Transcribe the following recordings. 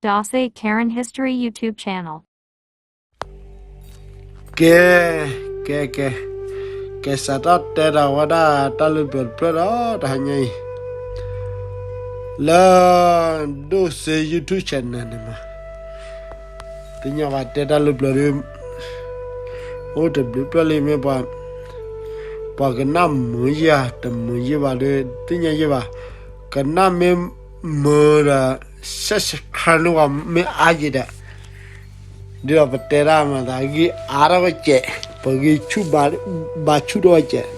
Dawsey Karen History YouTube channel. ကဲ, ကဲ, ကဲ, ကစးထီၣ်တဲဒီးဝဲဒၣ်တၢ်လုၢ်ပျၢၤတဖျၢၣ်ဒီးတဟါညါအံၤ လၢ ဒိၣ်စ့ YouTube channel န့ၣ်မး, သ့ၣ်ညါဘၣ်တဲတၢ်လုၢ်ပျၢၤဒီး အိၣ်တဘျုးဖျၢၣ်လံမ့ၢ်ပှၤ, ပှၤကနၣ်မုာ်ယဲၢ်ဧါ တမုာ်ယဲၢ်ဘၣ်ဒီး သ့ၣ်ညါယဲၢ်ဘၣ်, ကနၣ်မ့ၢ်မုာ်ဒီး subscribe န့ၢ်ပှၤမ့ၢ်အါယဲၢ်ဒီး, ဒ်သိးပတဲတၢ်မၤသးဂံၢ်အါထီၣ်ဝဲကဲး, ပဂံၢ်ဆူၣ်ဘါဆူၣ်ထီၣ်ဝဲကဲး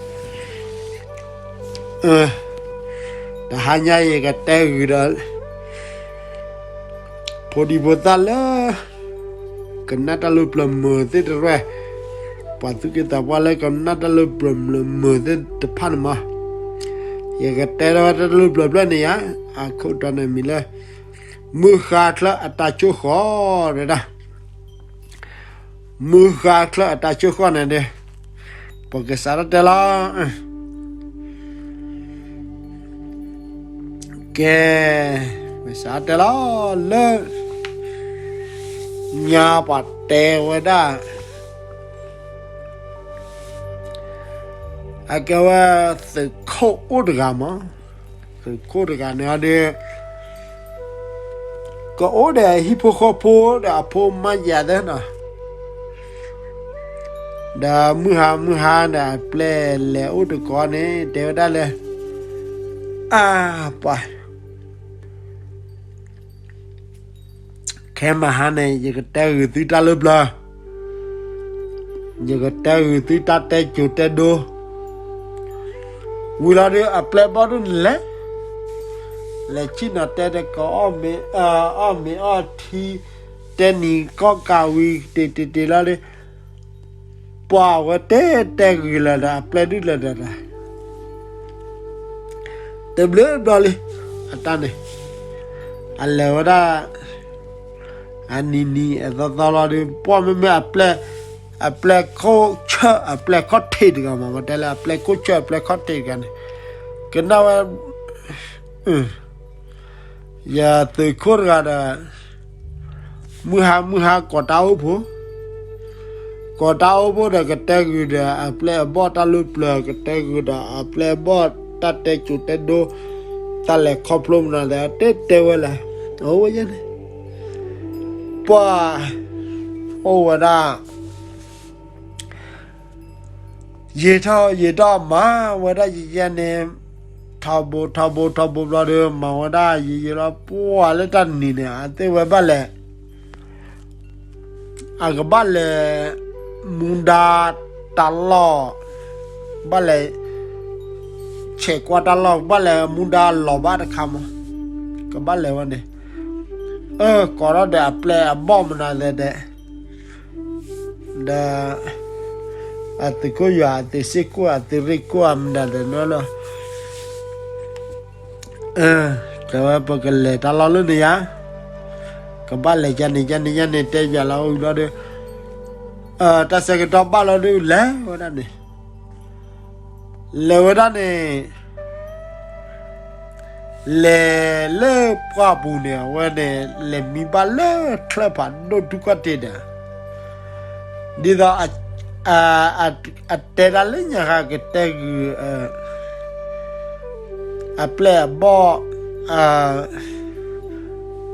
တဟါညါယကတဲဂုာ်ဒီး ဖိဒံဖိသၣ်လၢ ကနၣ်တၢ်လုၢ်ပျၢၤမုာ်သ့ၣ်တဖၣ်, ပှၤသူၣ်က့သးပှၢ်လၢကနၣ်တၢ်လုၢ်ပျၢၤမုာ်သ့ၣ်တဖၣ်န့ၣ်မး, ယကတဲထီၣ်ဝဲတၢ်လုၢ်ပျၢၤဖျၢၣ်န့ၣ်ယါ, အခိၣ်တီန့ၣ်မံၤလၢ မုၢ်ဃါချၢၣ်အတၢ်ကိၢ်ဃီ တဲဒၣ် မုၢ်ဃါချၢၣ်အတၢ်ကိၢ်ဃီန့ၣ်ဒီး ပကစးထီၣ်တဲလီၤ. ကဲ, ပကစးတဲလီၤလၢ ညါပှၤတဲဝဲဒၣ် အကဲဝဲ သုးခိၣ်အိၣ်တဂၤမး, သုးခိၣ်တဂၤန့ၣ်ဒီး ကအိၣ်ဒီးအဟံၣ်ဖိဃီဖိဒီးအဖိမါယၤသ့ၣ်နီၤ, ဒီးမုၢ်ဟါမုၢ်ဟါဒီးအပျဲၢ်လဲၤအိၣ်တကိးန့ၣ် တဲဝဲဒၣ်လၢ အါပှၤ ခဲမဟါန့ၣ် ယကတဲဂုာ်သုတၢ်လုၢ်ပျၢၤ, ယကတဲဂုာ်သုတၢ်တဲစိၤတဲဒိ, ဝံၤလီၤဒီးအပျဲၢ်ဘီၣ်ဒိၣ်န့ၣ်လဲၤ, လဲၤဆ့ၣ်နီၤတဲတကိး အီၣ်မ့ၤအီၣ်ထံ, တဲနံၤကီၢ်ကးဝံၤ တ့ၤတ့ၤတ့ၤလီၤဒီး ပှၤဝဲတဲတဲဂုာ်လၢၤဒီးအပျဲၢ်ဒုၣ်လၢၤဒီး တဘျုးဘျီလံ, အတၢ်န့ၣ် အလဲၤဝဲဒၣ် အနံၤနံၤအသီသီလီၤဒီး ပှၤမ့မ့ၢ်အပျဲၢ်, အပျဲၢ်ခိၣ်ဆၢၣ်အပျဲၢ်ခီၣ်ထံးတဂၤမး ပတဲလၢအပျဲၢ်ခိၣ်ဆၢၣ်အပျဲၢ်ခီၣ်ထံးတဂၤန့ၣ် ကနၣ်ဝဲ ယသုးခိၣ်တဂၤဒီး မုၢ်ဟါမုၢ်ဟါကိးတၢ်အိၣ်ဖှိၣ်, ကိးတၢ်အိၣ်ဖှိၣ်ဒီးကတဲဂုာ်ဒီးအပျဲၢ်အဘီၣ်တၢ်လုၢ်ပျၢၤ ကတဲဂုာ်ဒီးအပျဲၢ်အဘီၣ်တၢ်တဲစိၤတဲဒိ, တၢ်လဲၤခီဖျိမနုၤလဲၣ် တဲတဲဝဲလဲၣ်, အိၣ်ဝဲယဲန့ၣ်, ပှၤ အိၣ်ဝဲဒၣ် ယံာ်ထီၣ်ယံာ်ထီၣ်မၤဝဲဒၣ်ယဲယဲန့ၣ်, ထီဘိထီဘိထီဘိဘျီဒီး မၤဝဲဒၣ်ယံာ်ယံာ်လီၤ ပှၤလၢတၢ်နံၤန့ၣ် အသ့ၣ်ဝဲဘၣ်လဲၤ, အကဘၣ်လဲၤမူဒါတၢ်လီၢ်, ဘၣ်လဲၤ ဆဲးကွၢ်တၢ်လီၢ် ဘၣ်လဲၤမူဒါလီၤဘၣ်တခါမး, ကဘၣ်လဲၤဝဲန့ၣ်, အၢ ကိးထီၣ်ဒီးအပျဲၢ်အဘီၣ်မနုၤလဲၣ်ဒီး ဒီး အသုးခိၣ်ယွၤ အသုးစ့ၢ်ကီး အသုးရ့ၣ်ကီး အမနုၤလဲၣ်နီၤလီၤ, တဲဝဲပကလဲၤတၢ်လီၢ်လၢန့ၣ်ယါ, ကဘၣ်လဲၤယါန့ၣ် ယါန့ၣ် ယါန့ၣ် တဲယၤလီၤအိၣ်လီၤဒီး, တၢ်ဆၢကတီၢ်ဘၣ်လီၤဒီး လဲၤဝဲဒၣ်န့ၣ် လဲၤဝဲဒၣ်န့ၣ် လဲၤလၢပှၢ်ပူၤန့ၣ် အဝဲန့ၣ် လဲၤမံဘၣ်လၢချၢၣ်ဖးဒိၣ်ဒူၣ်ကီၢ်တ့ၢ်ဒီး, ဒ်သိး အတဲဒၣ်လၢညါဃါကတဲဂုာ် အပျဲၢ်အဘီၣ်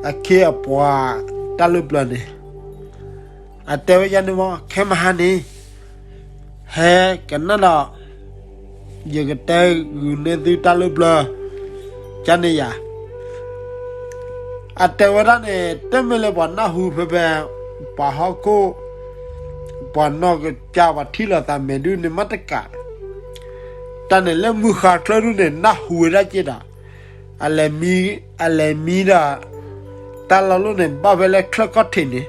အခ့အပှၤ တၢ်လုၢ်ပျၢၤန့ၣ်, အတဲဝဲယါန့ၣ်မး ခဲမဟါန့ၣ် ဟဲကနၣ်ဒီး ယကတဲဂုာ်န့ၢ်သုတၢ်လုၢ်ပျၢၤ ကန့ၣ်ယါ, အတဲဝဲဒၣ်န့ၣ် တမ့ၢ်လၢပှၤနၢ်ဟူဖဲဖဲ ပှၤဟီၣ်ခိၣ် ပှၤနီၢ်ကစၢ် ပှၤထံၣ်လိာ်သးမဲာ်ဒုးန့ၣ်မးတကး, တၢ်န့ၣ်လၢမုၢ်ဃါချၢၣ်ဒုးန့ၣ် နၢ်ဟူဝဲဒၣ်က့ၤဒီး အလဲၤမံ, အလဲၤမံဒီး တၢ်လီၢ်လၢန့ၣ် ဘၣ်ဖဲလၢချၢၣ်ကီၢ်ထံးန့ၣ်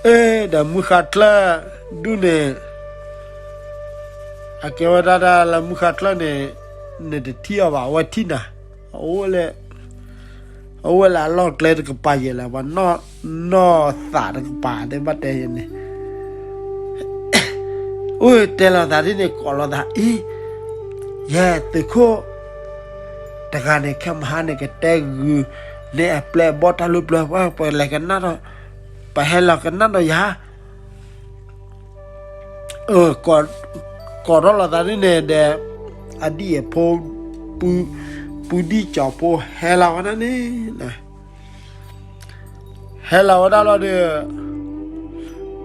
အ့ ဒီးမုၢ်ဃါချၢၣ်ဒုးန့ၣ် အကဲဝဲဒၣ်လၢမုၢ်ဃါချၢၣ်န့ၣ် နတထံၣ်အီၤဘၣ် အဝဲထံၣ်နၤ, အအိၣ်လၢ အအိၣ်ဝဲလၢအလီၢ်ကျဲတကပၤယဲၢ်လၢၤ ပှၤနီၢ်သးတကပၤ တဲဘၣ်တဲယဲၢ်န့ၣ်, အိၣ်တဲလိာ်သးဒ်န့ၣ် ကိးလိာ်သး အ့ ယဲသုးခိၣ် တဂၤန့ၣ် ခဲမဟါန့ၣ် ကတဲဂုာ် န့ၣ်အပျဲၢ်အဘီၣ်တၢ်လၢပျၢၤ ပှၤပလဲၤကနၣ်ဒီး, ပဟဲလီၤကနၣ်ဒီးယၤ, ကိးထီၣ်လီၤသးဒ်န့ၣ်ဒီး, အဒံၣ်အဖိ, ပုၢ်ဒံၣ်ကၠီဖိဟဲလီၤဝဲဒၣ်န့ၣ်, ဟဲလီၤဝဲဒၣ်လီၤဒီး,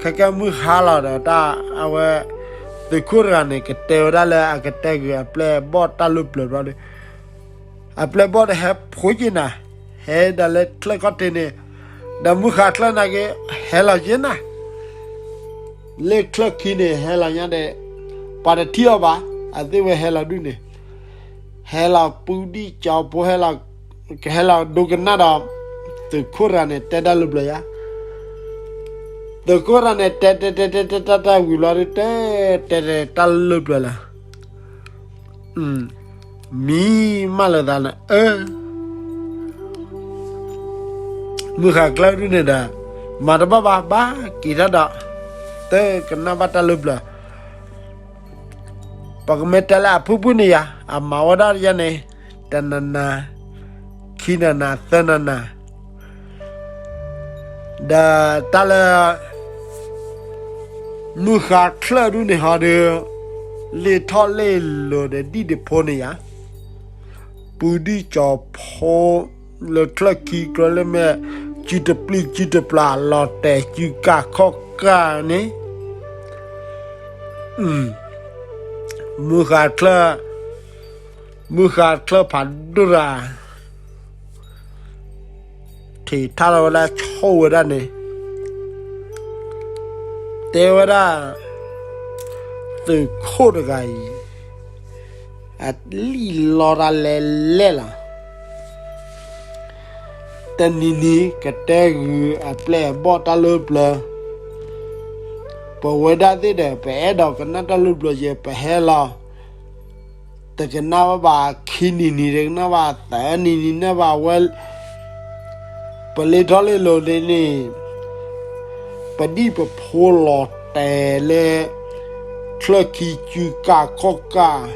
ခဲကဲမုၢ်ဟါလီၤဒီးတၢ်အဝဲ, သုးခိၣ်တဂၤန့ၣ် ကတဲဝဲဒၣ်လၢအကတဲဂ့ၤအပျဲၢ်အဘီၣ်တၢ်လၢပျၢၤဘျီဒီး, အပျဲၢ်ဘီၣ်ဒီးဟဲဖိက့ၤနၤ, ဟဲဒၣ်လၢချၢၣ်ခီၣ်ထံးန့ၣ်, ဒီးမုၢ်ဃါချၢၣ်နာ်က့, ဟဲလီၤက့ၤနၤ လၢချၢၣ်ခံန့ၣ် ဟဲလီၤညါဒီး, ပှၤတထံၣ်အီၤဘၣ်, အသ့ၣ်ဝဲဟဲလီၤဒုးန့ၣ်, ဟဲလီၤပုၢ်ဒံၣ်ကၠီဖိဟဲလီၤ, ကဟဲလီၤဒိကနၣ်ဒီး, သုးခိၣ်တဂၤန့ၣ် တဲတၢ်လၢပျၢၤယါ, သုးခိၣ်တဂၤန့ၣ် တဲတဲတဲတဲတဲတၢ်တၢ်ဝံၤလီၤဒီး တဲတဲတဲတၢ်လၢပျၢၤလၢ မံမးလၢသးန့ၣ်, အၢ, မုၢ်ဃါကျၢၢ်ဒုးန့ၣ်ဒီး, မၤတဘၣ်ဘၣ် ဘၣ်က့ၤတၢ်ဒီး, တကနၣ်ဘၣ်တၢ်လၢပျၢၤ, ပကမ့ၢ်တဲလၢအဖုၣ်ဖုၣ်န့ၣ်ယါ, အမၤဝဲဒၣ်ယါန့ၣ်, တနၤနၤ, ခံနၤနၤ သၢနၤနၤ ဒီးတၢ်လၢ မုၢ်ဃါချၢၣ်ဒုးန့ၣ်ဟီဒီး, လ့ၢ်ထီၣ်လ့ၢ်လီၤဒီးဒံၣ်ဒဖိန့ၣ်ယါ, ပုၢ်ဒံၣ်ကၠီဖိ လၢချၢၣ်ခံကျၢလၢမဲာ်, စုတပျံၤစုတပျၢ် လီၤတဲာ်စုကၢ်ခီၣ်ကၢ်န့ၣ်, မုၢ်ဃါချၢၣ်, မုၢ်ဃါချၢၣ်ဖးဒိၣ်တဂၤ ထံၣ်ထါထီၣ်ဝဲဒၣ်ဆိၣ်ဝဲဒၣ်န့ၣ်, တဲဝဲဒၣ်, သုးခိၣ်တဂၤအံၤ, အလံၣ်လီတၢ်လဲလဲၣ်လီၤ. တနံၤနံၤကတဲဂုာ်အပျဲၢ်အဘီၣ်တၢ်လၢပျၢၤ, ပဝဲဒၣ်သ့ၣ်ဒီး ပအဲၣ်ဒိးကနၣ်တၢ်လၢပျၢၤယဲ ပဟဲလီၤ တကနၣ်ဘၣ်ဘၣ်ခံနံၤနံၤ တကနၣ်ဘၣ်သၢနံၤနံၤ နၢ်ဘၣ်ဝဲ, ပလ့ၢ်ထီၣ်လ့ၢ်လီၤဒ်န့ၣ်, ပဒံၣ်ပဖိလီၤတဲာ်လၢ ချၢၣ်ခံစုကၢ်ခီၣ်ကၢ်,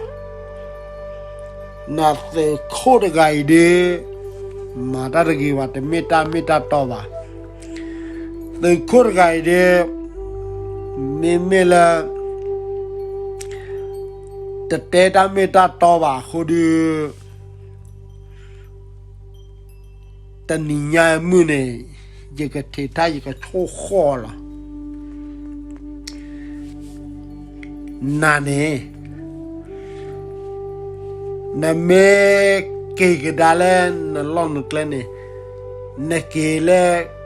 နသုးခိၣ်တဂၤအံၤဒီး, မၤတၢ်တဂ့ၤဘၣ် တမ့ၢ်တၢ်မ့ၢ်တၢ်တီဘၣ်. သုးခိၣ်တဂၤအံၤဒီး, မ့မ့ၢ်လၢ တတဲတၢ်မ့ၢ်တၢ်တီဘၣ်အဃိဒီး, တနံၤညါအမုၢ်န့ၣ်, ယကထံၣ်ထါယကဆိၣ်ဃီၣ်လီၤ. နၤန့ၣ်, နမ့ၢ်က့ၤကဒါလၢနလီၢ်နကျဲန့ၣ်, နက့ၤလၢ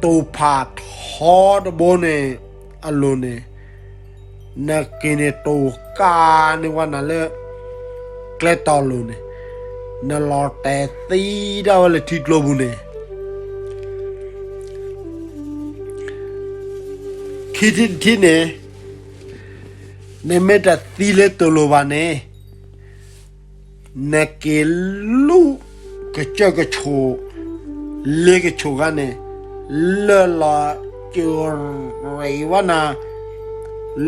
တိာ်ဖးထီတဘိန့ၣ်အလိၤန့ၣ်, နက့ၤန့ၣ်တိာ်ကၢ်န့ၢ်ဝဲနၤလၢ ကျဲတီၤလိၤန့ၣ်, နလီၤတဲာ်သံဒၣ်ဝဲလၢထံကျိပူၤန့ၣ်, ခံထံၣ်တထံၣ်န့ၣ်, နမ့ၢ်တသံလၢတိၤလိၤဘၣ်န့ၣ်, နက့ၤလူၢ်ကစၢၢ်ကဆိး လ့ကဆိးခါန့ၣ်, လၢလီၤကရံးဝဲနၤ,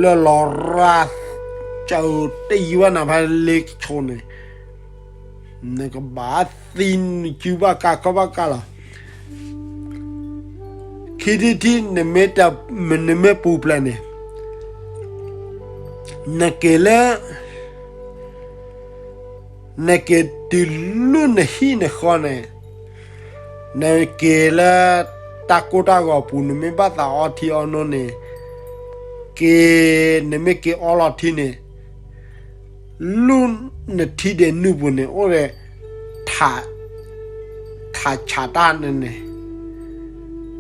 လၢလီၤရၤ ကတံဝဲနၤဖဲလ့ကဆိးန့ၣ်, နကဘၣ်သံနစုဘၣ်ကါခီၣ်ဘၣ်ကါလီၤ. ခံထံၣ်တထံၣ် နမ့ၢ်တ, နမ့ၢ်ပူၤဖျဲးန့ၣ်, နက့ၤလၢ နက့ၤတုၤလူၢ်နဟံၣ်နဃီန့ၣ်, နက့ၤလၢတၢ်ကိၢ်တၢ်ဂီၤပူၤ နမ့ၢ်ဘၣ်သးအီထံအီနိန့ၣ်, က့ၤ, နမ့ၢ်က့ၤအီလီၤထံန့ၣ်, လူၢ်နထံဒဲးနုၢ်ပူၤန့ၣ် အိၣ်ဒီး ထးဆးတၢ်န့ၣ်န့ၣ်,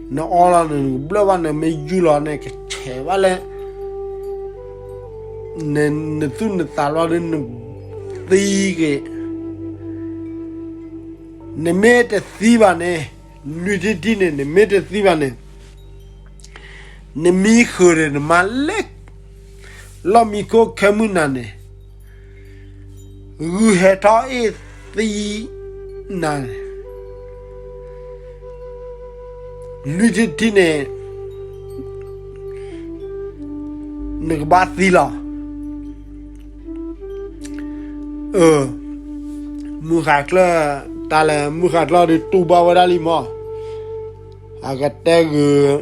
နအီလီၤန့ၣ် နကဘျၢၣ်ဘၣ်န့ၣ် မ့ၢ်ယူၢ်လီၤန့ၣ် ကဆဲးဘၣ်လၢ နသူၣ်နသးလီၤဒီး နသံက့ၤ, နမ့ၢ်တသံဘၣ်န့ၣ်, လွံၢ်ထံၣ်တထံၣ်န့ၣ် နမ့ၢ်တသံဘၣ်န့ၣ်, နမံဃုာ်ဒီးနမါလၢ လီၢ်မံခိၣ်ခဲမုၢ်နၤန့ၣ်, ဂုာ်ဟဲထီၣ်အ့ၣ်သံနၤ, လွံၢ်ထံၣ်တထံၣ်န့ၣ် နကဘၣ်သံလီၤ. အၢ, မုၢ်ဃါကျၢၢ် တၢ်လၢမုၢ်ဃါကျၢၢ်ဒုးတူၢ်ဘၣ်ဝဲဒၣ်လံမး, အကတဲဂုာ်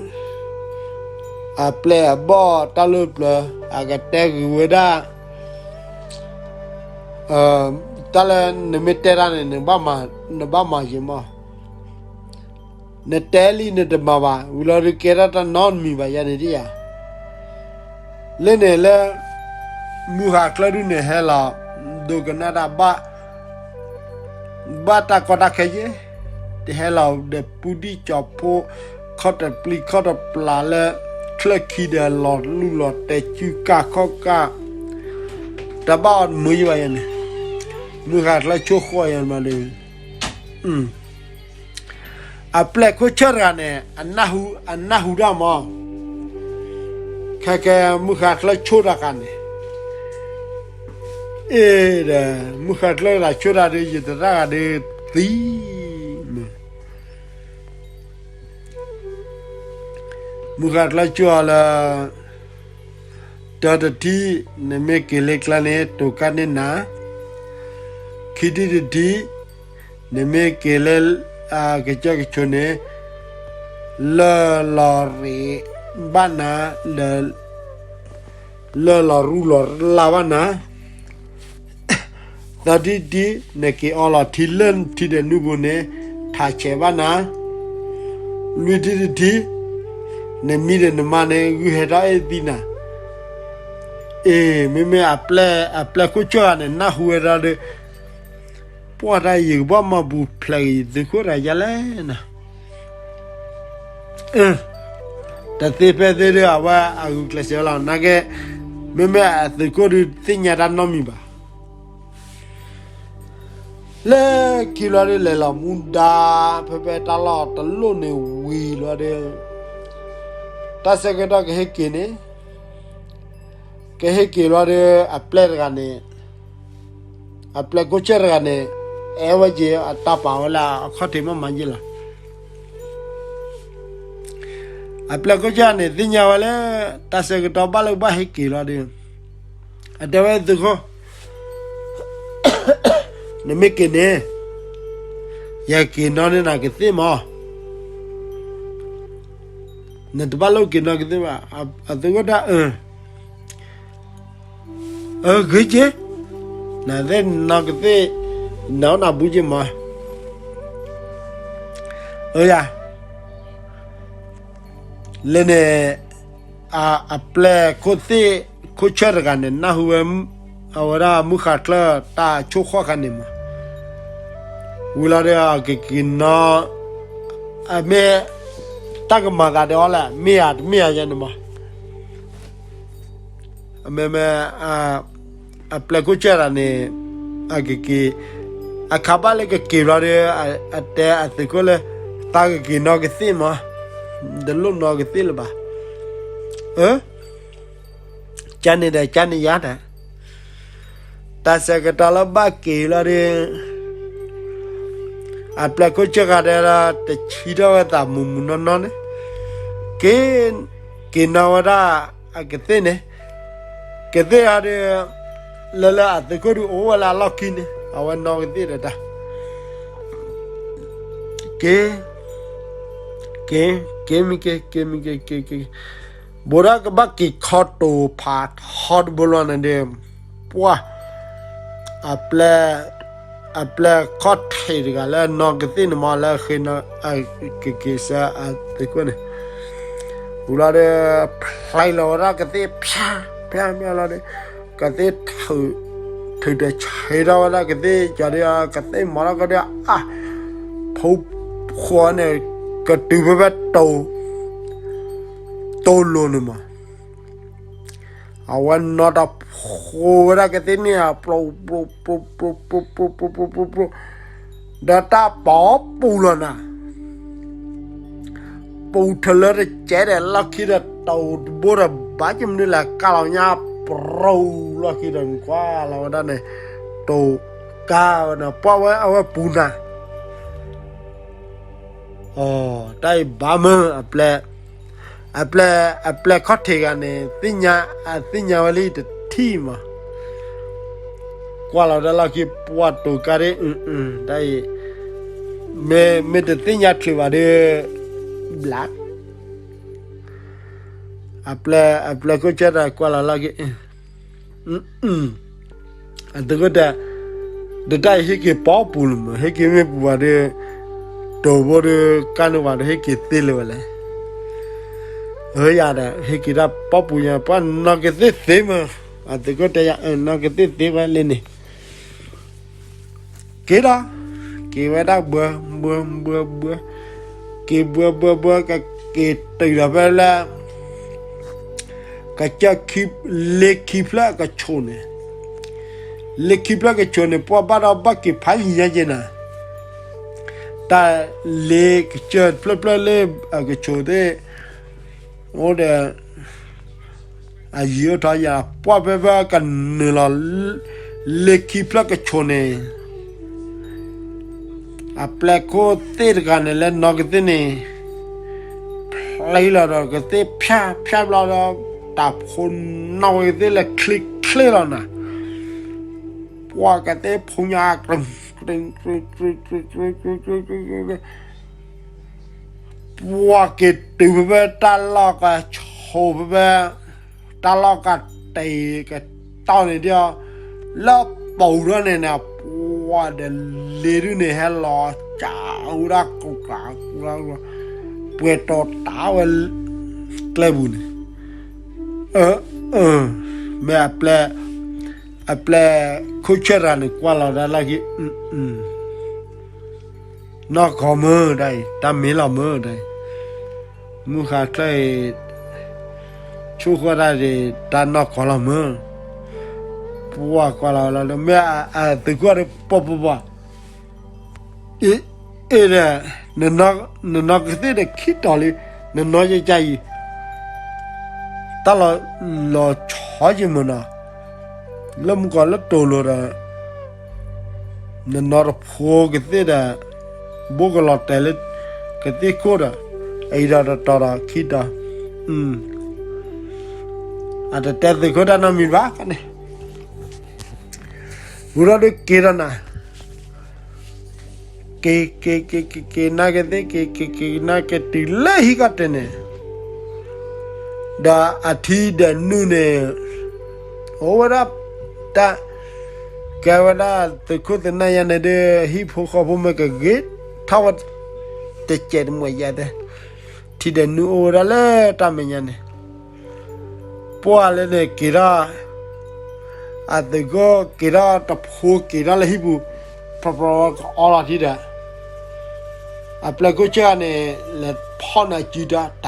အပျဲၢ်အဘီၣ်တၢ်လၢပျၢၤ, အကတဲဂုာ်ဝဲဒၣ် တၢ်လၢနမ့ၢ်တဲတၢ်န့ၣ် နဘၣ်မၤယံၤမး, နတဲလံနတမၤဘၣ်, ဝံၤလီၤဒုးကဲထီၣ်တၢ်နီတမံၤဘၣ်ယၤန့ၣ်ဒ်ယၤ, လၢန့ၣ်လၢ မုၢ်ဃါကျၢၢ်ဒုးန့ၣ်ဟဲလီၤ ဒိကနၣ်တၢ်ဘၣ် ဘၣ်တၢ်ကီတၢ်ခဲယဲ, တဟဲလီၤဒီးပူၤဒံၣ်ကၠီၤဖိ ခီၣ်တပျံၤခီၣ်တပျၢ်လၢ ချၢၣ်ခံဒီးလီၤလူၢ်လီၤတဲာ်စုကၢ်ခီၣ်ကၢ်, တၢ်ဘၣ်အီၤတမုာ်ယဘၣ်ယၤန့ၣ်, မုၢ်ဃါကျၢၢ်ဆိၣ်ဃီယၤန့ၣ်ဒီး အပျဲၢ်ခိၣ်ဆၢၣ်တဂၤန့ၣ် အနၢ်ဟူတၢ်မး, ခဲကဲမုၢ်ဃါကျၢၢ်ဆိၣ်တဂၤန့ၣ်, အ့ဒီး မုၢ်ဃါကျၢၢ်တဂၤဆိၣ်တၢ်ဒီး ယတရၣ်ဂၤဒီးသံန့ၣ်, မုၢ်ဃါကျၢၢ်ဆိၣ်အီၤလၢ တၢတထံၣ် နမ့ၢ်က့ၤလၢကျါန့ၣ် တိၤကၢ်န့ၢ်နၤ, ခံထံၣ်တထံၣ် နမ့ၢ်က့ၤလၢ ကစၢၢ်ကဆိးန့ၣ် လၢၢ်လီၤရ့းဘၣ်နၤ, ဒီး လၢၢ်လီၤရူၢ်လီၤလၢ်ဘၣ်နၤ, သၢထံၣ်တထံၣ် နက့ၤအီလီၤထံလၢထံဒီးနုၢ်ပူၤန့ၣ် ထးဆဲးဘၣ်နၤ, လွံၢ်ထံၣ်တထံၣ် နမံဒီးနမါန့ၣ် ဂုၢ်ဟဲထီၣ်အဲၣ်သံနၤ, အ့ မ့မ့ၢ်အပျဲၢ်ခိၣ်ဆၢၣ်ဂၤန့ၣ် နၢ်ဟူဝဲဒၣ်ဒီး ပှၢ်တၢ်ယကဘၣ်မၤပူၤဖျဲးက့ၤယသုးခိၣ်တဂၤယါလဲၣ်နၤ, တသ့ဖဲသ့ဒီး အဝဲအဂုာ်ကျဲးစၢးလီၤ နာ်က့, မ့မ့ၢ်အသုးခိၣ်ဒုးသ့ၣ်ညါတၢ်နီတမံၤဘၣ်. လၢခံလီၤဒုး လဲၤလီၤမူဒါ ဖဲဖဲတၢ်လီၢ်တလိၣ်န့ၣ်ဝံၤလီၤဒီး တၢ်ဆၢကတီၢ်ကဟဲက့ၤန့ၣ်, ကဟဲက့ၤလီၤဒီး အပျဲၢ်တဂၤန့ၣ်, အပျဲၢ်ခိၣ်ဆၢၣ်တဂၤန့ၣ် အဲၣ်ဝဲက့ၤ အတၢ်ပာ်ဝဲလၢအခီၣ်ထံးမးမးယ့ၢ်လီၤ. အပျဲၢ်ခိၣ်ဆၢၣ်န့ၣ် သ့ၣ်ညါဝဲလၢ တၢ်ဆၢကတီၢ်ဘၣ်လၢကဘၣ်ဟဲက့ၤလီၤဒီး အတဲဝဲသုးခိၣ်, နမ့ၢ်က့ၤန့ၣ် ယက့ၤနီၣ်န့ၢ်နၤကသ့ၣ်မး, နတဘၣ်လိၣ်က့ၤနီၣ်ကသ့ၣ်ဘၣ်. အသုးခိၣ်တၢ်အၢ အဂ့ၤက့, နသ့ၣ်နီၣ်ကသ့ၣ်, နအိၣ်နဘူးက့မး, အၢယၤ, လၢန့ၣ် အပျဲၢ်ခိၣ်သ့ၣ် ခိၣ်ဆၢၣ်တဂၤန့ၣ် နၢ်ဟူဝဲ အဝဲဒၣ်မုၢ်ဃါကျၢၢ်တၢ်ဆိၣ်ဃီၣ်ခါန့ၣ်မး, ဝံၤလီၤဒီး အကက့ၤနီၣ်, အမ့ၢ် တၢ်ကမၤသးဒီးအီၤလဲၣ် မ့ၢ်ဧါတမ့ၢ်ဧါယဲန့ၣ်မး အမ့မ့ၢ် အပျဲၢ်ခိၣ်ဆၢၣ်တဂၤန့ၣ် အကက့ၤ, အခါဘၣ်လၢကက့ၤဘျီဒီး အတဲအသုးခိၣ်လၢ တၢ်ကက့ၤနီၣ်ကသ့ၣ်မး, တလိၣ်နီၣ်ကသ့ၣ်လၢၤဘၣ်, အၢ ကန့ၣ်ဒီးကန့ၣ်ယါတၢ်, တၢ်ဆၢကတီၢ်လၢဘၣ်က့ၤလီၤဒီး အပျဲၢ်ခိၣ်ဆၢၣ်တဂၤဒီး တဆံထီၣ်ဝဲသးမုၢ်မုၢ်နီၢ်နီၢ်န့ၣ်, က့ၤ, က့ၤနီၣ်ဝဲဒၣ်အကသ့ၣ်န့ၣ်, ကသ့ၣ်အီၤဒီး လၢလၢအသုးခိၣ်ဒုးအိၣ်ဝဲလၢအလီၢ်ခံန့ၣ် အဝဲနီၣ်ကသ့ၣ်ဒီးတၢ် က့ၤ, က့ၤ, က့ၤမ့ၢ်က့ၤ, က့ၤမ့ၢ်က့ၤ, က့ၤ, က့ၤ, ဘူးဒီးကဘၣ်က့ၤခီတိၤဖးထီတဘိလီၤန့ၣ်ဒီး ပှၢ်, အပျဲၢ်, အပျဲၢ်ခီၣ်ထံးတဂၤလၢနီၣ်ကသ့ၣ်န့ၣ်မး လၢဃ့နီၣ်, ကက့ၤဆၢအသုးခိၣ်န့ၣ်, ဝံၤလီၤဒီး ဖျါလီၤဝဲဒၣ်ကသ့ၣ်ဖၠါ, ဖၠါမ့ၢ်လီၤဒီး ကသ့ၣ် ထုးတဆံးထီၣ်ဝဲဒၣ်ကသ့ၣ်ကဒီး ကသ့ၣ်မၤထီၣ်ကဒီးအါ, ဖိဃီန့ၣ် ကတုၤဖဲဖဲတိၤ, တိၤလိၤန့ၣ်မး, အဝဲနီၣ်တဖိဝဲဒၣ်ကသ့ၣ်န့ၣ် အပျိ ပျိ ပျိ ပျိ ပျိ ပျိ ပျိ ပျိ ပျိ ပျိ ပျိ ဒီးတၢ်ပီၤပူၤလီၤနၤ ပူၤထလၢတကဲဒီး လီၢ်ခံဒီး တိၤတဘိဒီး ဘၣ်ကမနုၤလဲၣ် ကၢ်လီၤညါပရိလီၢ်ခံဒီး ကွၢ်လီၤဝဲဒၣ်န့ၣ် တိၤကၢ်ဝဲန့ၣ် ပှၢ်ဝဲအဝဲပူၤနၤ တၢ်အံၤဘၣ်မၢ အပျဲၢ်, အပျဲၢ်, အပျဲၢ်ခီၣ်ထံးဂၤန့ၣ် သ့ၣ်ညါ, အသ့ၣ်ညါဝဲလံတထံၣ်မး, ကွၢ်လီၤဝဲဒၣ်လီၢ်ခံ ပှၢ်တိၤကၢ်ဒ်, တၢ်အံၤ, မ့ၢ်, မ့ၢ်တသ့ၣ်ညါချုးဘၣ်ဒီး ဘျး, အပျဲၢ်, အပျဲၢ်ခိၣ်ဆၢတၢ်ကွၢ်လီၤလၢက့ၤ, အသုးခိၣ်တဲ, ဒတၢ်အံၤဟ့ၣ်က့ၤပီပူၤလၢၤမး, ဟ့ၣ်က့ၤမ့ၢ်ပူၤဘၣ်ဒီး, တိၤဘိဒီး ကၢ်န့ၢ်ဝဲဒီး ဟ့ၣ်က့ၤသ့လၢၤဝဲလဲၣ်. အၢ ယၤဒီး ဟ့ၣ်က့ၤတၢ်ပီပူၤညါ, ပှၤနီၢ်ကသ့ၣ်သ့မး, အသုးခိၣ်တဲယၤ, အၢ နီၢ်ကသ့ၣ်သ့ဝဲလဲၣ်န့ၣ် က့ၤဒီး, က့ၤဝဲဒၣ်ဘှၢ, ဘှၢ, ဘှၢ, ဘှၢ, က့ၤဘှၢဘှၢဘှၢ ကက့ၤတုၤဒီးဖဲလၢ ကစၢၢ်ခံ, လ့ခံဖျၢၣ်အကဆိးန့ၣ်, လ့ခံဖျၢၣ်ကဆိးန့ၣ် ပှၤဘၣ်ဒီးဘၣ်က့ၤဖးယံၤညါက့ၤနၤ, တၢ်လ့ကစၢၢ်ဖျၢၣ်ဖျၢၣ်လၢအကဆိးသ့ၣ်, အိၣ်ဒီး အယံၤအိၣ်ထီၣ်ယၤ ပှၢ်ဖဲဖဲကနုာ်လီၤ လ့ခံဖျၢၣ်ကဆိးန့ၣ်, အပျဲၢ်ခိၣ်သ့ၣ်တဂၤန့ၣ်လၢနီၢ်ကသ့ၣ်န့ၣ်, ဖျဲလီၤဒီးကသ့ၣ်ဖၠၣ်ဖၠၣ်ဘျီဒီး တၢ်ဖိနီၣ်ဝဲကသ့ၣ်လၢချ့ချ့လီၤနၤ, ပှၢ်ကသ့ၣ်ဖိညါ ကြ့ကြ့ကြ့ကြ့ကြ့ကြ့ကြ့ကြ့ကြ့ ပှၢ်က့ၤတုၤဖဲဖဲတၢ်လီၢ်ကဆိးဖဲဖဲ တၢ်လီၢ်ကတ့ကတီၢ်န့ၣ်ဒီး လၢပူၤထီၣ်န့ၣ်န့ၣ် ပှၢ်ဒီးလ့ဒုန့ၣ် ဟဲလီၤကးဝဲဒၣ်ကူကးကူကး ပှဲၤတီၤတၢ်ဝဲ ကျဲပူၤန့ၣ် မ့ၢ်အပျဲၢ်, အပျဲၢ်ခိၣ်ဆၢၣ်တဂၤန့ၣ် ကွၢ်လီၤဒၣ်လၢခံ နီၢ်ကီၢ်မုၢ်တၢ်အံၤ တၢ်မ့ၢ်လီၤမုၢ်တၢ်အံၤ, မုၢ်ဃါချၢၣ်အံၤ ဆိၣ်ဃီတၢ်ဒံး တၢ်နီၢ်ကီၢ်လီၤမုၢ်, ပှၢ်ကွၢ်လီၤလီၤ မ့ၢ်အသုးခိၣ်ဒီး ပှၢ်ပှၢ်ပှၢ် အ့ၣ်ဒီး နနီၢ်ကသ့ၣ်ဒီးခံတီၤလံ, နနီၢ်ယကၢ်အံၤ တၢ်လီၤဆီယံၤမုၢ်နီၤ, လၢမုၢ်ကီၤလၢတိၤလိၤဒီး နနီၢ်တဖိကသ့ၣ်ဒီး ဘိကလီၤတဲာ်လၢ ကသ့ၣ်ခိၣ်ဒီး အအံၤဒီးတတီၤဒီးခံတီၤ, အတတဲသုးခိၣ်တၢ်နီတမံၤဘၣ်န့ၣ်, ဝံၤဒီးဒုးက့ၤဒီးနၤ က့ၤက့ၤက့ၤက့ၤက့ၤ နကသ့ၣ်က့ၤက့ၤက့ၤ နက့ၤတုၤလၢဟံၣ်ကီၢ်တ့ၢ်န့ၣ်, ဒီးအထံဒီးနုၢ်န့ၣ် အိၣ်ဝဲဒၣ် တၢ် ကဲဝဲဒၣ်သုးခိၣ်သနၢၣ်ညါန့ၣ်ဒီး ဟံၣ်ဖိဃီဖိမ့ၢ်ကဂ့ၤထီၣ်ဝဲ တစဲးတမှဲာ်ယဲၢ်သ့ၣ်, ထံဒီးနုၢ်အိၣ်ဝဲဒၣ်လၢတၢ်မဲာ်ညါန့ၣ် ပှၢ်လၢန့ၣ်က့ၤထီၣ်, အသုးခိၣ်က့ၤထီၣ်တဖိက့ၤထီၣ်လၢဟံၣ်ပူၤ, ဖျီဖျီကအီလီၤထံဒီး, အပျဲၢ်ခိၣ်ဆၢၣ်န့ၣ် လဲၤဖီၣ်နၤစုဒီးတၢ်,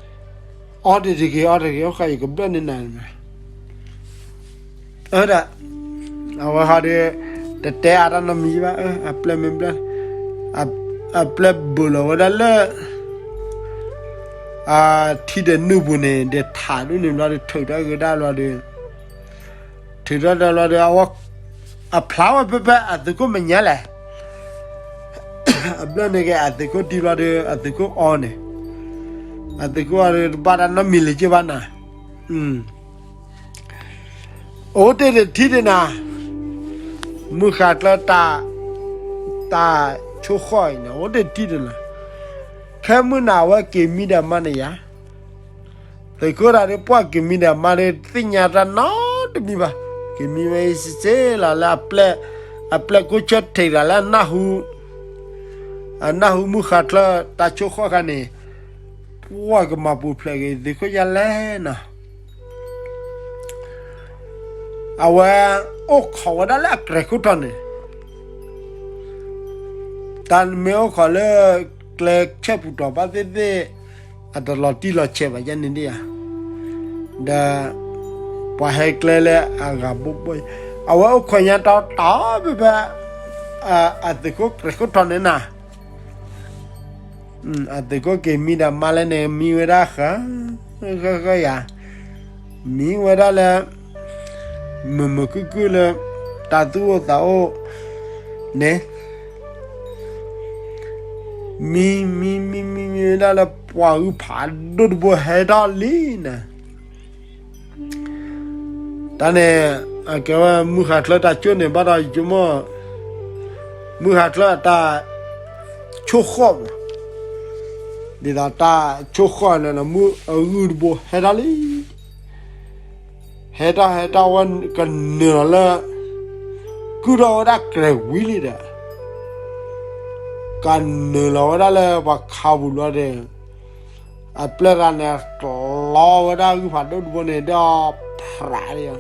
အီတ့ၢ်တက့ၤ အီတ့ၢ်တက့ၤ အိၣ်ဃီယကဘျၢၣ်န့ၢ်နၤန့ၣ်, အဝဲဟီဒီး တတဲအါတၢ်နီတမံၤဘၣ်, အပျဲၢ်မ့ၢ်ဘျၢၣ်, အပျဲၢ်ဘၢၣ်လီၤဝဲဒၣ်လၢ ထံဒီးနုၢ်ပူၤန့ၣ် ဒီးထးဒိၣ်န့ၣ်ဘျီဒီး ထုးထီၣ်ကဒါဘျီဒီး, ထုးထီၣ်ကဒါဘျီဒီး အဝဲ အဖျါဝဲဖဲဖဲအသုးခိၣ်မဲာ်ညါလဲၣ်, အဘျၢၣ်န့ၣ်က့ၤ အသုးခိၣ်တံၢ်ဘျီဒီး အသုးခိၣ်အီန့ၣ်, အသုးခိၣ်အီဒီး တဘၣ်တၢ်နီတမံၤလၢၤက့ၤဘၣ်နၤ, အိၣ်တ့ၢ်တထံၣ်တနၤ, မုၢ်ဃါကျၢၢ်တၢ်, တၢ်ဆိၣ်ဃီၣ်အံၤန့ၣ် အိၣ်တ့ၢ်တထံၣ်တနၤ, ခဲမုၢ်နၤအဝဲက့ၤမံဒီးမါန့ၣ်ယါ, သုးခိၣ်တၢ်ဒီးပှၢ်က့ၤမံဒီးမါဒီး သ့ၣ်ညါတၢ်နီတမံၤဘၣ်, က့ၤမံဝဲအံၤစ့ၢ်လီၤလၢ အပျဲၢ်ခိၣ်ဆၢၣ်ထံးတၢ်လၢအနၢ်ဟူ, အနၢ်ဟူမုၢ်ဃါကျၢၢ်တၢ်ဆိၣ်ဃီၣ်ခါန့ၣ်, ပှၢ်ကမၤပူၤဖျဲးက့ၤသုးခိၣ်ယါလဲၣ်နီၤ အဝဲအိၣ်ခိးဝဲဒၣ်လၢအကြဲၤခိၣ်ထီၣ်န့ၣ်, တၢ်မ့ၢ်အိၣ်ခိးလၢကျဲဆဲပူၤတီၤဘၣ်သ့ၣ်သ့ၣ်, အတလီၤတံၢ်လီၤဆဲးဘၣ်ယဲန့ၣ်ဒ်ဧါ, ဒီးပှၤဟဲကျဲလၢအဂၤဘိဘိ, အဝဲအိၣ်ခိးညါတီတီဖဲဖဲ အသုးခိၣ်ကြဲၤခိၣ်ထီၣ်န့ၣ်နၤ အသုးခိၣ်က့ၤမံဒီးမါလဲၣ်န့ၣ် မံဝဲဒၣ်ဃၢ, ဃၢဃၢယၤ, မံဝဲဒၣ်လၢ မုာ်မုာ်ခုၣ်ခုၣ်လၢ တၢ်သူၣ်အိၣ်သးအိၣ်န့ၣ်, မံမံမံမံမံဝဲဒၣ်လၢ ပှၤဂုၢ်ဖးဒိၣ်တဘိဟဲထီၣ်လံနၤ တၢ်န့ၣ် အကဲဝဲမုၢ်ဃါချၢတၢ်ကၠိၣ်န့ၣ် ဘၣ်ဒီးယဆိကမိၣ် မုၢ်ဃါချၢအတၢ် ဆိၣ်ဃီၣ်မး, ဒ်သိးတၢ်ဆိၣ်ဃီၣ်န့ၣ် မုၢ်အဂုၢ်တဘိဟဲထီၣ်လံ, ဟဲထီၣ်ဟဲထီၣ်ဝဲကနုာ်လီၤလၢ ကုၢ်ထီၣ်ဝဲဒၣ်ကြဲးဝံၤလံဒီး ကနုာ်လီၤဝဲဒၣ်လၢပှၤခးပူၤဘျီဒီး အပျဲၢ်တဂၤန့ၣ် ကျီဝဲဒၣ်ဂုၢ်ဖးဒိၣ်တဘိန့ၣ် ဒီးဖးဒၣ်, ကျီဝဲဒၣ်ထံၣ်ယၤ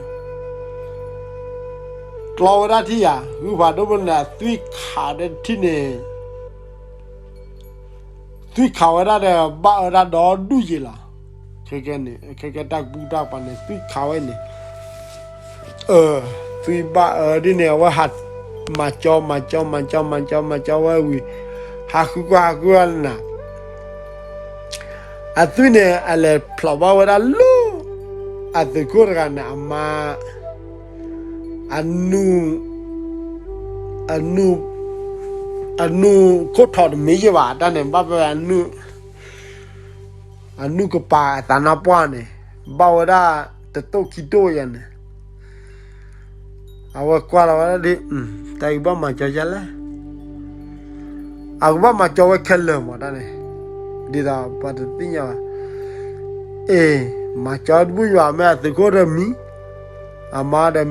ဂုၢ်ဖးဒိၣ်တဘိန့ၣ် အသွံၣ်ခးဒီးထံၣ်န့ၣ် သွံၣ်ခးဝဲဒၣ်ဒီး ဘၣ်အၢတၢ်ဒီဒူၣ်ယံာ်လီၤ. ခဲကဲန့ၣ် ခဲကဲတၢ်ကူတၢ်ပာ်န့ၣ် သွံၣ်ခးဝဲန့ၣ်, သွံၣ်ဘၣ်အၢဒ်န့ၣ် အဝဲဟးမၤကၠီ မၤကၠီ မၤကၠီ မၤကၠီ မၤကၠီဝဲဝံၤ ဟးဃုကွၢ် ဟးဃုကွၢ်နၤ အသွံၣ်န့ၣ် အလဲၤဖျိးဘၣ်ဝဲဒၣ်လၢ အသုးခိၣ်တဂၤန့ၣ် အမါ အနူ အနူ အနူခိၣ်ထီးတမ့ၢ်ယဲဘၣ် တၢ်န့ၣ် ဘၣ်ဖဲ အနူကပၤအသးနါပှၢ်န့ၣ် ဘၣ်ဝဲဒၣ်တတိၢ်ခံတိၢ်ယၤန့ၣ် အဝဲကွၢ်လီၤဝဲဒၣ်ဒ် တၢ်အံၤဘၣ်မၤကၠီယဲလဲၣ်, အကဘၣ်မၤကၠီဝဲခဲလၢာ်မးတၢ်န့ၣ်, ဒ်သိးပှၤတသ့ၣ်ညါဘၣ်, အ့ မၤကၠီတဘူၣ်ယွၤ မ့ၢ်အသုးခိၣ်ဒီးမံၤ, အမါဒီး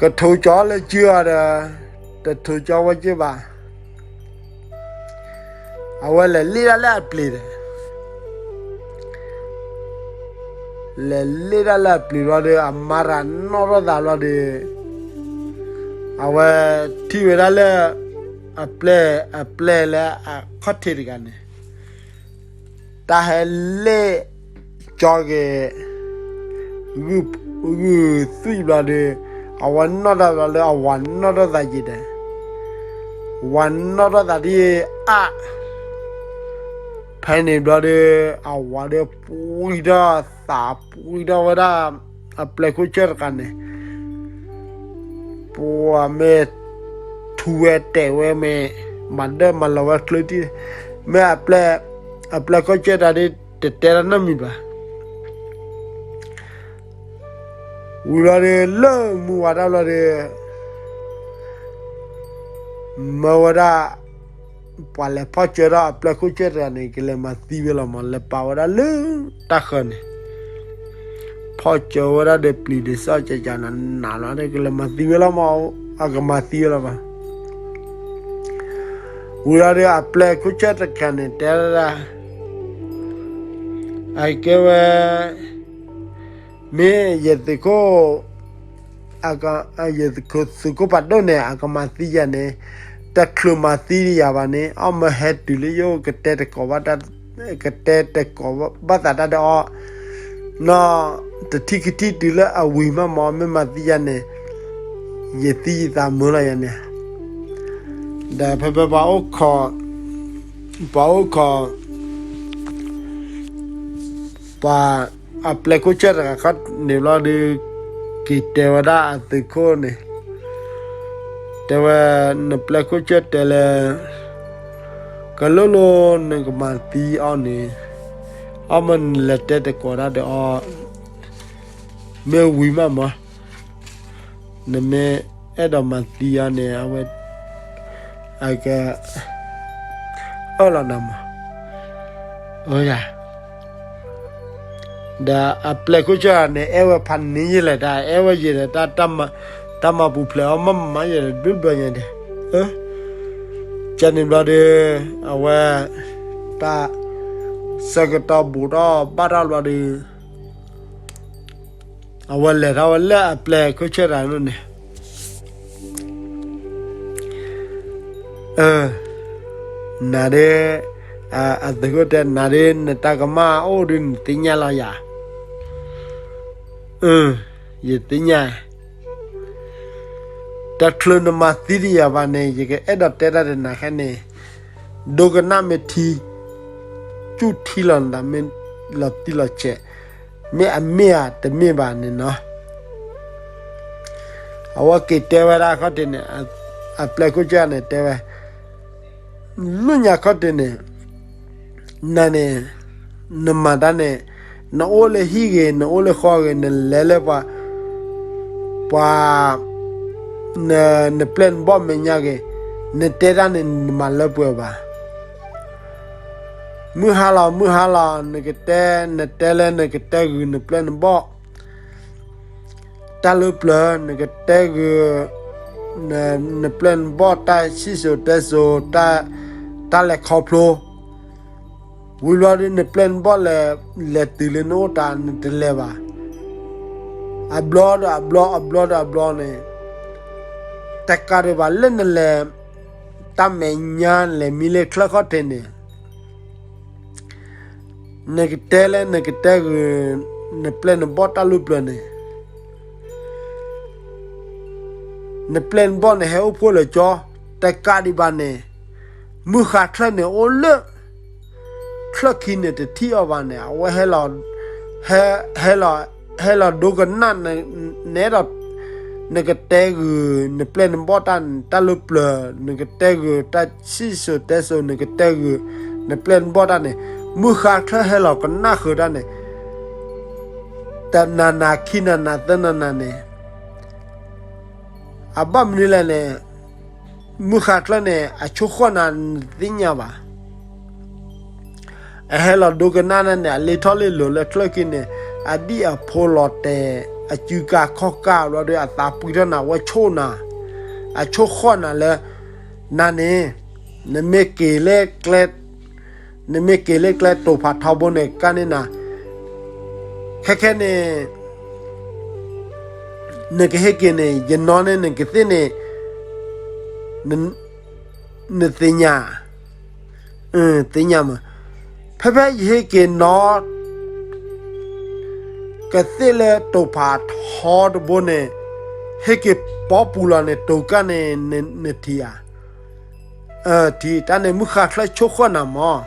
ကထိးကၠီလၢကၠၢအီၤဒီး တထိးကၠီဝဲကၠၢဘၣ် အဝဲလဲၤလ့ၣ်ဒၣ်လၢအပျ့ၤဒီး လဲၤလ့ၣ်ဒၣ်လၢအပျ့ၤဘျီဒီး အမါတဂၤနီၣ်ထီၣ်သးဘျီဒီး အဝဲထံၣ်ဝဲဒၣ်လၢ အပျဲၢ် အပျဲၢ်လၢအခီၣ်ထံးတဂၤန့ၣ် တၢ်ဟဲလ့ၣ်ကၠီက့ၤ ဂုၢ်သွံၣ်ဘျီဒီး အဝဲနီၣ်ထီၣ်သးလၢအဝၤနီၣ်ထီၣ်သးက့ၤဒီး ဝၤနီၣ်ထီၣ်သးဒ်အါ ဖဲန့ၣ်ဘျီဒီး အဝၤဒီးပှံထီၣ်သး ပှံထီၣ်ဝဲဒၣ် အပျဲၢ်ခိၣ်ဆၢၣ်တဂၤန့ၣ် ပှၤမ့ၢ်ထူဝဲတဲာ်ဝဲမ့ၢ် မၤဒၢၣ်မၤလီၤဝဲကျၢၤတံၢ် မ့ၢ်အပျဲၢ် အပျဲၢ်ခိၣ်ဆၢၣ်တဂၤဒီး တတဲတၢ်နီတမံၤဘၣ်. ဝံၤလီၤဒီး လၢမုၢ်ဝါထီၣ်လီၤဒီး မၢဝဲဒၣ် ပှၤလဲၤဖီၣ်စၢၤထီၣ်အပျဲၢ်ခိၣ်ဆၢၣ်တဂၤန့ၣ် ကလဲၤမၤသံဝဲလီၤမး လဲၤပာ်ဝဲဒၣ်လၢတၢ်ဃၢၤန့ၣ် ဖီၣ်စၢၤဝဲဒၣ်ဒီးပျံၤဒ်စၢ်ကကနးနးလီၤဒီး ကလဲၤမၤသံဝဲလီၤမး အကမၤသံဝဲလီၤဘၣ်. ဝံၤလီၤဒီးအပျဲၢ်ခိၣ်ဆၢၣ်တဂၤန့ၣ် တဲဒၣ် အကဲဝဲ မ့ၢ်ယသုးခိၣ် ယသုးခိၣ်ပှၤဒိၣ်န့ၣ် အကမၤသံယၤန့ၣ် တချုးမၤသံယၤဘၣ်န့ၣ် အီၣ်မၢဟဲတုၤလၢယအိၣ် ကတဲတကိးဘၣ် ကတဲတကိးဘၣ်သးတၢ်ဒီးအီၤ နီၢ် တထံၣ်ကထံၣ်တုၤလၢအဝံၤမးမး မ့ၢ်မၤသံယၤန့ၣ် ယသံယသးမုာ်လီၤယၤန့ၣ် ဒီးဖဲဖဲပှၤအိၣ်ခိး ပှၤအိၣ်ခိး ပှၤအပျဲၢ်ခိၣ်ဆၢၣ်တဂၤခီန့ၣ်ဘျီဒီး က့ၤတဲဝဲဒၣ်အသုးခိၣ်န့ၣ် တဲဝဲ နပျဲၢ်ခိၣ်ဆၢၣ်တဲလၢ ကလိၣ်လိၣ်နကမၤသံအီၤန့ၣ် အီၣ်မၢနလဲၤတဲတကိးတၢ်ဒီးအီၤ မ့ၢ်ဝံၤမးမး နမ့ၢ်အဲၣ်ဒိးမၤသံအီၤန့ၣ် အဝဲ အက အၢၣ်လီၤနၤမး ဒီးအပျဲၢ်ခိၣ်ဆၢၣ်န့ၣ် အဲၣ်ဝဲဖးန့ၢ်ယဲလဲၣ် တၢ်အဲၣ်ဝဲယဲဒီး တၢ်မၤပူၤဖျဲးအီၤမးမးယဲဒီး ဘျုးဘျီညါဒီး ကန့ၣ်ဘျီဒီး အဝဲ တၢ်ဆၢကတီၢ်ဘူးထီၣ်ဘၣ်ထီၣ်ဘျီဒီး အဝဲလဲၤထီၣ်ဝဲလၢအပျဲၢ်ခိၣ်ဆၢၣ်တဂၤန့ၣ်န့ၣ် နၤဒ် အသုးခိၣ်တဲ နၤဒ် နတၢ်ကမၣ်အိၣ်ဒီးနသ့ၣ်ညါလီၤယၤ ယသ့ၣ်ညါ တချုးနမၤသံဒံးယၤဘၣ်န့ၣ် ယကအဲၣ်ဒိးတဲတၢ်ဒီးနၤခဲန့ၣ် ဒိကနၣ်မ့ၢ်ထံ ကူၣ်ထံလီၤနသးမ့ၢ်လီၤတံၢ်လီၤဆဲး မ့ၢ်အမ့ၢ်ဧါတမ့ၢ်ဘၣ်န့ၣ်နီၤ အဝဲက့ၤတဲဝဲဒၣ်ခီၣ်ထံးန့ၣ် အပျဲၢ်ခိၣ်ဆၢၣ်န့ၣ်တဲဝဲ လၢညါခီၣ်ထံးန့ၣ် နၤန့ၣ် နမၤတၢ်န့ၣ် နအိၣ်လၢဟံၣ်ဂ့ၤ နအိၣ်လၢဃီဂ့ၤ နလဲၤလၢပှၤ ပှၤ နပျဲၢ်နဘီၣ်မဲာ်ညါဂ့ၤ နတဲတၢ်န့ၣ်နမၤလၢပှဲၤဘၣ်. မုၢ်ဟါလီၤ မုၢ်ဟါလီၤ နကတဲ, နတဲလၢနကတဲဂုာ်နပျဲၢ်နဘီၣ် တၢ်လၢပျၢၤ, နကတဲဂုာ် နပျဲၢ်နဘီၣ်တၢ်စံၣ်စိၤတဲစိၤ, တၢ်လဲၤခီဖျိ, ဝံၤဘျီဒီး နပျဲၢ်နဘီၣ်လဲၤတုၤလၢနအိၣ်တၢ် နတလဲၤဘၣ်. အဘျီဒီးအဘျီ အဘျီဒီးအဘျီန့ၣ်, တကးဒံးဘၣ်လၢနလဲၤ တၢ်မဲာ်ညါ နလဲၤမံလၢချၢၣ်ခီၣ်ထံးန့ၣ် နကတဲလၢနကတဲဂုာ် နပျဲၢ်နဘီၣ်တၢ်လၢပျၢၤန့ၣ်, နပျဲၢ်နဘီၣ်န့ၣ် ဟဲအိၣ်ဖှိၣ်လၢကၠီ, တကးဒံးဘၣ်န့ၣ်, မုၢ်ဃါချၢၣ်န့ၣ်အိၣ်လၢ ချၢၣ်ခံန့ၣ်တထံၣ်အီၤဘၣ်န့ၣ်, အဝဲ ဟဲလီၤဒိကနၣ်, နအဲၣ်ဒိး နကတဲဂုာ် နပျဲၢ်နဘီၣ်တၢ်န့ၣ် တၢ်လၢပျၢၤ, နကတဲဂုာ်တၢ်စံၣ်စိၤတဲစိၤ, နကတဲဂုာ် နပျဲၢ်နဘီၣ်တၢ်န့ၣ်, မုၢ်ဃါချၢၣ်ဟဲလီၤကနၣ်ဃုာ်တၢ်န့ၣ်, တနၤနၤ ခံနၤနၤ သၢနၤနၤန့ၣ်, အဘၣ်မနုၤလဲၣ်န့ၣ်, မုၢ်ဃါချၢၣ်န့ၣ် အဆိၣ်ဃီၣ်နၤ နတသ့ၣ်ညါဘၣ်. အဟဲလီၤဒိကနၣ်န့ၣ် အလ့ထီၣ်လ့လိၤလၢချၢၣ်ခံန့ၣ်, အဒံၣ်အဖိလီၤတဲာ်, အစုကၤခီၣ်ကၤဘျီဒီး အသးပှံထီၣ်နၤ အဝဲဆိၣ်နၤ, အဆိၣ်ဃီၣ်နၤလၢ နၤန့ၣ်, နမ့ၢ်က့ၤလၢကျဲ, နမ့ၢ်က့ၤလၢကျဲတိာ်ဖးထီဘိန့ၣ် ကန့ၢ်နၤ, ခဲခဲန့ၣ် နကဟ့ၣ်က့ၤန့ၣ် ယနီၢ်န့ၢ်နကသ့ၣ်န့ၣ်, နသ့ၣ်ညါ, သ့ၣ်ညါမး, ဖဲဖဲယဟ့ၣ်က့ၤနီၢ် ကသ့ၣ်လၢတိာ်ဖးထီတဘိန့ၣ်, ဟ့ၣ်က့ၤပိာ်ပူၤလီၤန့ၣ် တိာ်ကၢ်န့ၣ် နထံၣ်ဧါ. ထံၣ်တၢ်န့ၣ် မုၢ်ဃါချၢၣ်ဆိၣ်ဃီၣ်နၤမး.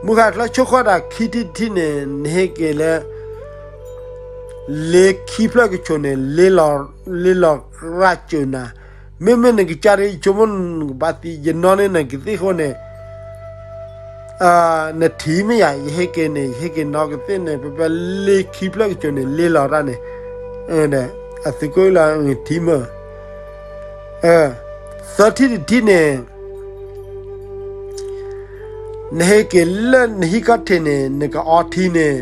မုၢ်ဃါချၢၣ်ဆိၣ်ဃီၣ်တၢ်ခံထံၣ်တထံၣ်န့ၣ် နဟ့ၣ်က့ၤလၢ လ့ခံဖျၢၣ်ကဆိးန့ၣ် လ့လီၤရၢ်စၢၤနၤ, မ့မ့ၢ်နကစၢ်ဒ်ဆိကမိၣ်နကဘၣ်သံ ယနီၢ်န့ၢ်နကသ့ၣ်အဃိန့ၣ်, နထံၣ်မ့ၢ်ယၤ ယဟ့ၣ်က့ၤန့ၣ် ယဟ့ၣ်က့ၤနီၢ်ကသ့ၣ်န့ၣ် ဖဲဖဲလ့ခံဖျၢၣ်ကဆိးန့ၣ် လ့လီၤတၢ်န့ၣ်, အသုးခိၣ်လီၤ နထံၣ်မး. သၢထံၣ်တထံၣ်န့ၣ် နဟ့ၣ်က့ၤလၢနဟံၣ်ခီၣ်ထံးန့ၣ် နကအီထံန့ၣ်,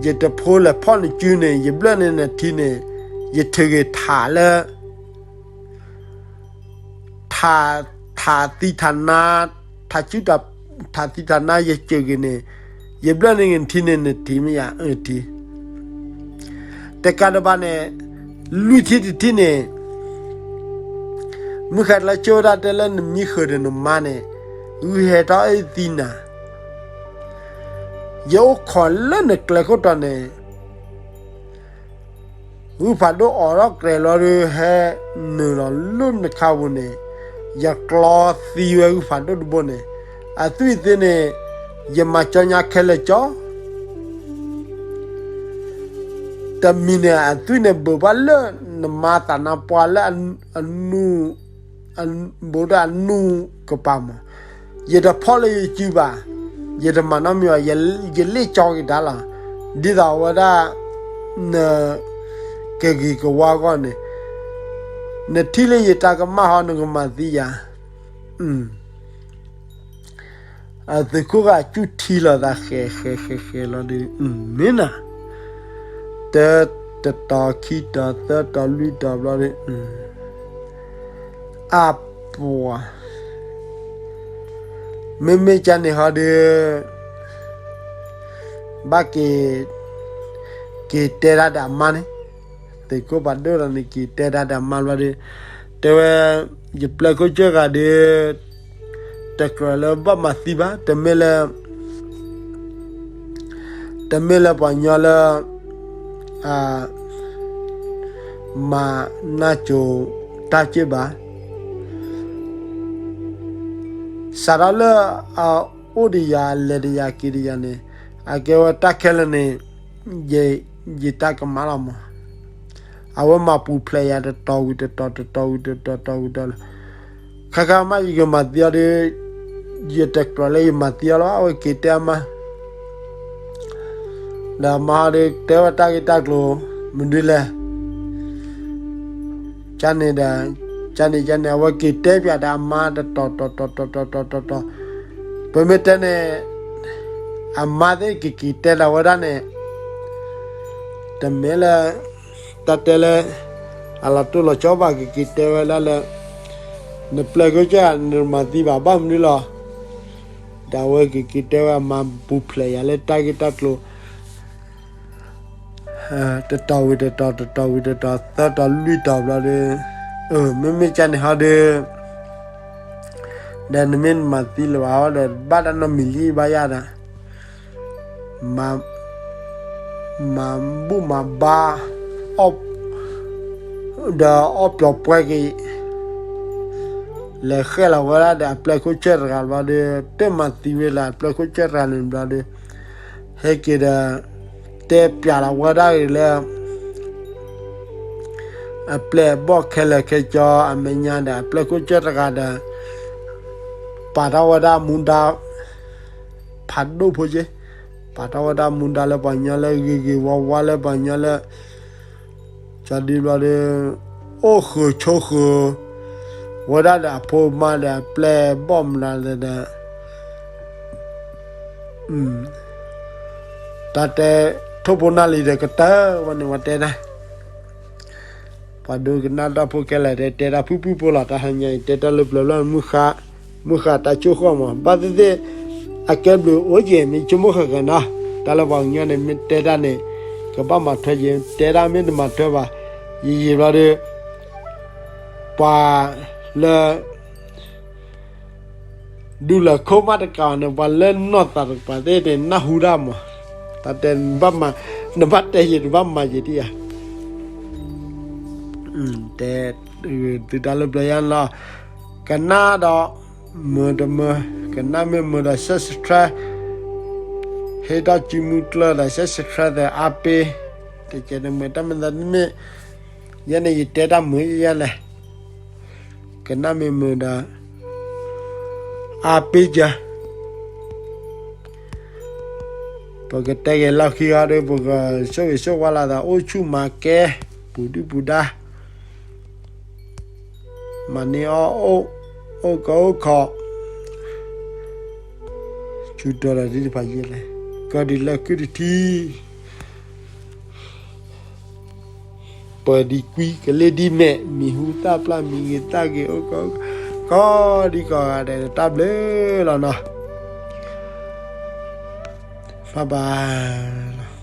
ယတဖိလဲၤဖီၣ်နစုန့ၣ် ယဘျၢၣ်န့ၢ်နထံန့ၣ်, ယထုးက့ၤထးလၢ ထး, ထးသံထးနါ, ထးစု, ထးသံထးနါ ယစၢၤက့ၤန့ၣ်, ယဘျၢၣ်န့ၢ်နထံန့ၣ် နထံၣ်မ့ၢ်ယၤ ထံၣ်. တကးဒံးဘၣ်န့ၣ်, လွံၢ်ထံၣ်တထံၣ်န့ၣ်, မုၢ်ဃါချၢၣ်ဆိၣ်ဝဲဒၣ်တဲလၢနမံဃုာ်ဒီးနမါန့ၣ်, ဂုၢ်ဟဲထီၣ်အ့ၣ်သံနၤ, ယအိၣ်ခိးလၢနကျဲခိၣ်တီန့ၣ်, ဂုၢ်ဖးဒိၣ်အိးထီၣ်ကြဲးလီၤဒီး ဟဲနုာ်လီၤလၢနခါပူၤန့ၣ်, ယကျီသံဝဲဂုၢ်ဖးဒိၣ်တဘိန့ၣ်, အသွံၣ်သ့န့ၣ်, ယမၤကၠီညါခဲလၢာ်ကၠီ တမံၤန့ၣ် အသွံၣ်န့ၣ်ဘုးဘၣ်လၢနမါသးနါပှၢ်လၢ အနူ, ဘိးဒၣ်အနူကပၤမး, ယတဖီၣ်လၢယစုဘၣ်, ယတမၤနီတမံၤဘၣ်, ယလ့ၣ်ကၠီက့ၤတၢ်လီၤ, ဒ်သိးအဝဲဒၣ် နကဂ့ၤကဝါအဂီၢ်န့ၣ်, နထံၣ်လၢယတၢ်ကမၣ်ဟီ နကမၤသံယၤ. အသုးခိၣ်ဂၤစူၢ်ထံလီၤသးဃဲၤဃဲၤဃဲၤဃဲၤလီၤဒီး မ့ၢ်နၤ, တၢ, တတီၤခံတီၤသၢတီၤလွံၢ်တီၤဘျီဒီး အပှၤ, မ့မ့ၢ်ကန့ၣ်ဟီဒီး ဘၣ်က့ၤ, က့ၤတဲတၢ်ဒီးအမါန့ၣ်, သုးခိၣ်ဖးဒိၣ်လီၤန့ၣ် က့ၤတဲတၢ်ဒီးအမါဘျီဒီး, တဲဝဲ, ယပျဲၢ်ခိၣ်စၢၢ်ဂၤဒီး တကြၢးလၢဘၣ်မၤသံဘၣ်, တမ့ၢ်လၢ တမ့ၢ်လၢပှၤညီလၢ မၤနၢ်စိၤတၢ်စ့ၢ်ဘၣ်. စးထီၣ်လၢအအိၣ်ဒီးယၤ လဲၤဒီးယၤက့ၤဒီးယၤန့ၣ်, အကဲဝဲတၢ်ခဲလၢာ်န့ၣ် ယတၢ်ကမၣ်လီၤမး. အဝဲမၤပူၤဖျဲးယၤတတီၤဝံၤတတီၤ တတီၤဝံၤတတီၤ တတီၤဝံၤတတီၤလီၤ. ခါခါမးယကမၤသံအီၤဒီး ယတကြၢးလၢယမၤသံအီၤလီၤ. အဝဲက့ၤတဲအမါ ဒီးအမါဒီး တဲဝဲတၢ်ဂ့ၢ်တၢ်ကျိၤ မနုၤလဲၣ်. ကန့ၣ်ဒီး ယန့ၣ်ယန့ၣ် အဝဲက့ၤတဲပၠးဒီးအမါတတီၤတီၤတီၤတီၤတီၤတီၤတီၤ, ပမ့ၢ်တဲန့ၣ် အမါသ့ၣ်ကက့ၤတဲလီၤဝဲဒၣ်န့ၣ် တမ့ၢ်လၢ တၢ်တဲလၢ အလီၤတိၢ်လီၤဆီဘၣ် ကက့ၤတဲဝဲဒၣ်လၢ နပျဲၢ်ခိၣ်ဆၢၣ် နတမၤသံဘၣ် ဘၣ်မနုၤလီၤ. ဒီးအဝဲကက့ၤတဲဝဲအမါပူၤဖျဲးယၤလၢတၢ်ဂ့ၢ်တၢ်ကျိၤ တတီၤဝံၤတတီၤ တတီၤဝံၤတတီၤ သၢတီၤလွံၢ်တီၤဘျီဒီး, မ့မ့ၢ်ကန့ၣ်ဟီဒီး ဒီးနမ့ၢ်နမၤသံလၢၤဘၣ်ဟီဒီး ဘၣ်တၢ်နီတမံၤလံဘၣ်ယၤဒီး မၤဘူၣ်မၤဘါ ဒီးအီၣ်ပျီၤပှဲၤက့ၤ လဲၤဃဲလီၤဝဲဒၣ်ဒီးအပျဲၢ်ခိၣ်ဆၢၣ်တဂၤဘျီဒီး တမၤသံဝဲလၢအပျဲၢ်ခိၣ်ဆၢၣ်တဂၤန့ၣ်ဘျီဒီး ဟဲက့ၤဒီး တဲပၠးလီၤဝဲဒၣ်ဂ့ၤလၢ အပျဲၢ်အဘီၣ်ခဲလၢာ်ခဲဆ့အမဲာ်ညါဒီး အပျဲၢ်ခိၣ်ဆၢၣ်တဂၤဒီး ပာ်ထီၣ်ဝဲဒၣ်မူဒါ ဖးဒိၣ်ဖိက့, ပာ်ထီၣ်ဝဲဒၣ်မူဒါလၢပှၤကညီလၢဂ့ၤဂ့ၤဝါဝါလၢပှၤကညီလၢ ကဒံဘျီဒီး အိၣ်ဃုာ်ဆိးဃုာ် ဝဲဒၣ်ဒီးအဖိအမါဒီးအပျဲၢ်အဘီၣ်မနုၤလဲၣ်ဒီး တၢ်တဲ ထိၣ်ဖိနၢ်လံၤဒီးကတၢၢ်ဝဲန့ၣ် ဝဲတဲဒၣ် ပှၤဒိကနၣ်တၢ်ဖိခဲလၢာ် တဲတဲတၢ်ဖုၣ်ဖုၣ်ဖိလီၤ တၢ်ဟါညါအံၤ တဲတၢ်လၢပျၢၤလၢ မုၢ်ဃါတၢ်ဆိၣ်ဃီၣ်မး ဘၣ်သ့ၣ်သ့ၣ် အကဲဘျုးအိၣ်က့ၤ မ့ၢ်ဆိကမိၣ်ဃၣ်ဃၣ်နီၤ တၢ်လၢပှၤကညီန့ၣ် မ့ၢ်တဲတၢ်န့ၣ် ကဘၣ်မၤထွဲက့ၤ တဲတၢ်မ့ၢ်တမၤထွဲဘၣ် ယံာ်ယံာ်ဘျီဒီး ပှၤလၢ ဒူလၢာ်ခိၣ်မးတကးအီၤန့ၣ် ပှၤလၢနီၢ်သးတကပၤသ့ၣ်န့ၣ် နၢ်ဟူဒၣ်မး, တၢ်တဲ နဘၣ်တဲယံာ် နဘၣ်မၤယံာ်ဒံးဧါ, တဲ သုတၢ်လၢပျၢၤယါလီၤ, ကနၣ်ဒီး မုာ်တမုာ်, ကနၣ်မ့ၢ်မုာ်ဒီး subscribe, ဟ့ၣ်ထီၣ်စုမုၢ်ကျၢၢ်ဒီး subscribe သးအါပ့ၤ, တကဲတမုာ်တၢ်မ့ၢ်သးတမ့ၢ်, ယဲန့ၣ်ယတဲတၢ်မုာ်ယဲလဲၣ် ကနၣ်မ့ၢ်မုာ်ဒီး အါပ့ၤကၢ, ပကတဲက့ၤလီၢ်ခံဂီၤဒီး ပကဆိၣ်ဂ့ၤဆိၣ်ဝါလီၤသး အိၣ်ဆူၣ်မၤကဲ ပူၤဒုၣ်ပူၤဒါ, မၤန့ၢ်အီၣ်အိၣ်, အိၣ်ကီအိၣ်ခီ, ဆူတီဒီးသ့ၣ်တဖၣ်ယဲလဲၣ်, ကီဒုးလၢခုၣ်တထံ ပၢၤဒံကွံ ကလ့ဒံမဲာ် မံၤဟူသၣ်ပျၢ် မံၤဂ့ၤသၣ်ဂ့ၤ အိၣ်ကီ, ကီဒံကီဂၤဒဲး တၢ်ဘျုးလီၤနီၤ, bye bye.